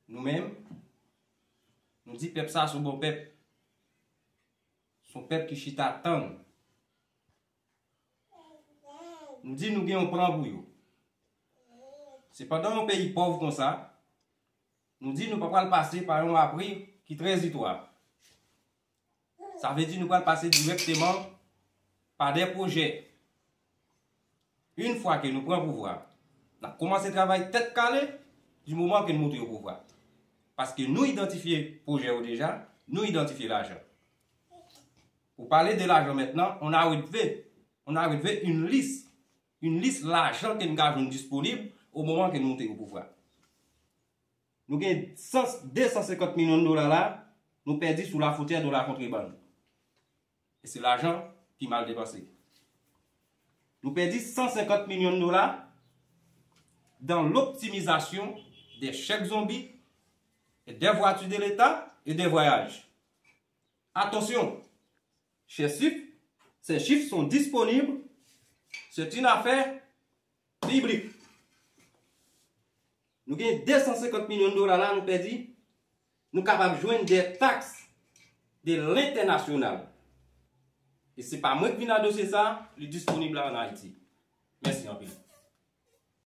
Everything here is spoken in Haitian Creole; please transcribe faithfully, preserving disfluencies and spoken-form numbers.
Nou menm, nou di pèp sa se yon bon pèp. Se yon pèp ki chita tann. Nou di nou gen yon plan pou yo. Sepandan, yon peyi pòv konsa, nou di nou pa pral pase pa yon lapli ki tranzitwa. Sa vle di nou pral pase dirèkteman pa de pwojè. Yon fwa ke nou pran pouvwa, n ap kòmanse travay tèt kale di moman ke nou monte o pouvwa. Paske nou idantifye pwojè yo deja, nou idantifye lajan. Pou pale de lajan mentnan, on a relevé, on a relevé une liste, une liste lajan ke nou ka jwenn disponib o moman ke nou monte o pouvwa. Nou gen san, de san senkant milyon dola la, nou pèdi sou lafoutyè de la kontrebann. E se lajan ki mal depanse. Nou pèdi san senkant milyon dola dans l'optimisation des chèques zombies et des voitures de l'État et des voyages. Attention, ces chiffres, ces chiffres sont disponibles, c'est une affaire publique. Nou gen de san senkant milyon dola la nou pèdi, nou kapab jwenn de taks de lentènasyonal. E se pa mwen ki vin adosye sa, li disponib la an Ayiti. Mèsi anpil.